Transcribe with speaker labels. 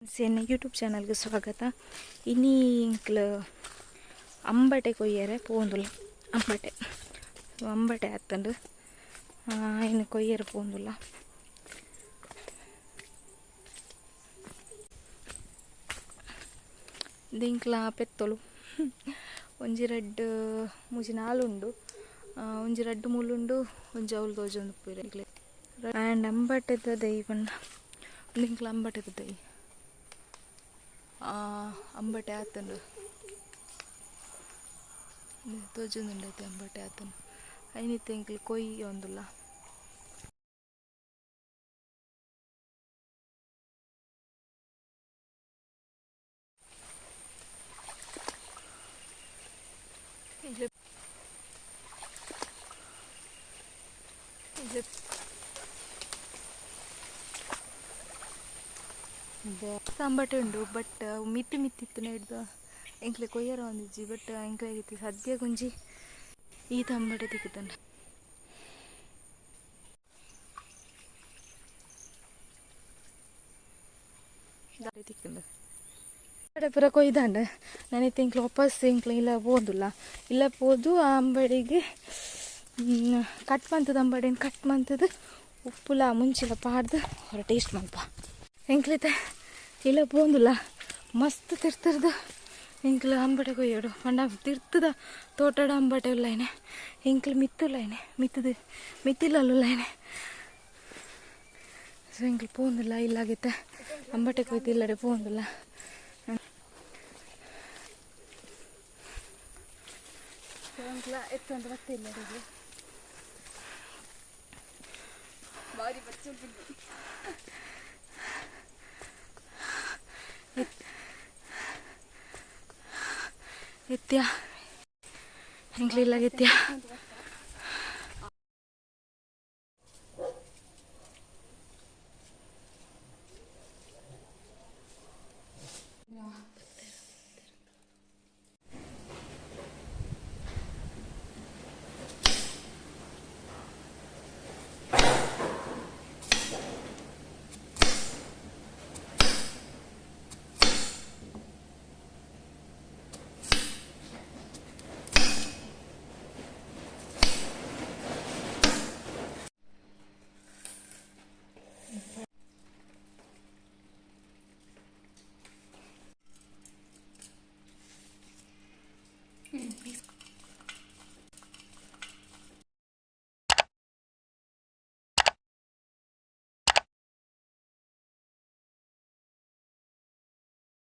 Speaker 1: ಸೇನೆ ಯೂಟ್ಯೂಬ್ ಚಾನಲ್ಗೆ ಸ್ವಾಗತ. ಇನಿ ಇಂಕ್ಲ ಅಂಬಟೆ ಕೊಯ್ಯರೆ ಪೋಂದುಲ್ಲ. ಅಂಬಟೆ ಅಂಬಟೆ ಆತಂಡು ಇನ್ನು ಕೊಯ್ಯರೆ ಪೋಂದುಲ್ಲ. ದಿಂಕ್ಲ ಪೆತ್ತೊಲು ಒಂಜಿ ರಡ್ಡ್ ಮೂಜಿ ನಾಲು ಉಂಡು, ಒಂಜಿ ರಡ್ಡ್ ಮೂಲುಂಡು, ಒಂಜಿ ಅವ್ಲು ತೋಜೊಂದು ಪೂರ. ಆ್ಯಂಡ್ ಅಂಬಟೆದ ದೈ ಪಂಡ ದಿಂಕ್ಲ ಅಂಬಟೆದ ದೈ ಅಂಬಟೆ ಆತಂಡು ತೋಜೊಂದುಂಡೈತೆ. ಅಂಬಟೆ ಆತಂಡು ಐನಿತ್ತೆ ಎಂಕ್ಲು ಕೊಯ್ಯೊಂದುಲ್ಲ. ಅಂಬಟೆ ಉಂಡು ಬಟ್ ಮಿತ್ತಿ ಮಿತ್ತಿತ್ತು ಹಿಡ್ದು ಎಂಕ್ಲೆ ಕೊಯ್ಯರ ಒಂದಿಜ್ಜಿ. ಬಟ್ ಎಂಕ್ಲೆ ಸದ್ಯ ಗುಂಜಿ ಈ ತಂಬಟೆ ತಿಕ್ಕುತ್ತಂಡ. ತಿಕ್ಕಂಡ ಪೂರ ಕೊಯ್ದಾಂಡ ನಾನಿತ್ತೆ ಎಂಕ್ಲೆ ವಾಪಸ್ ಎಂಕ್ಲೆ ಇಲ್ಲ ಪೋದುಲ್ಲ. ಇಲ್ಲ ಪೋದು ಆ ಅಂಬಡಿಗೆ ಕಟ್ ಮಂತದ ಅಂಬಡಿನ ಕಟ್ ಮಂತದ ಉಪ್ಪುಲ ಮುಂಚಿಲ ಪಾಡ್ದು ಹೊರ ಟೇಸ್ಟ್ ಮಲ್ಪ. ಎಂಕ್ಲಿತೆ ಇಲ್ಲ ಪೋಂದುಲ್ಲ ಮಸ್ತ್ ತಿರ್ತರ್ದು ಎಂಕ್ಲ ಅಂಬಟೆ ಕೊಯ್ಯೋಡು ಪಂಡ ತಿರ್ತದ ತೋಟದ ಅಂಬಟೆ ಉಲ್ಲೈನೆ ಎಂಕ್ಲ ಮಿತ್ತುಲ್ಲೈನೆ ಮಿತ್ತದ ಮಿತ್ತಿಲ್ಲಲ್ಲೈನೆ. ಸೊ ಎಂಕ್ಲ ಪೋಂದುಲ್ಲ ಇಲ್ಲಾಗಿತ್ತೆ ಅಂಬಟೆ ಕೊಯ್ತು ಇಲ್ಲಡೆ ಪೋಂದುಲ್ಲ. ಎತ್ತೊಂದು ಬತ್ತೆ ಇಲ್ಲಡೆಗೆ
Speaker 2: ಬಾರಿ ಬಚ್ಚು
Speaker 1: ಎತ್ಯ ಎಂಕ್ಲ ಇಲ್ಲಾಗಿತ್ಯ.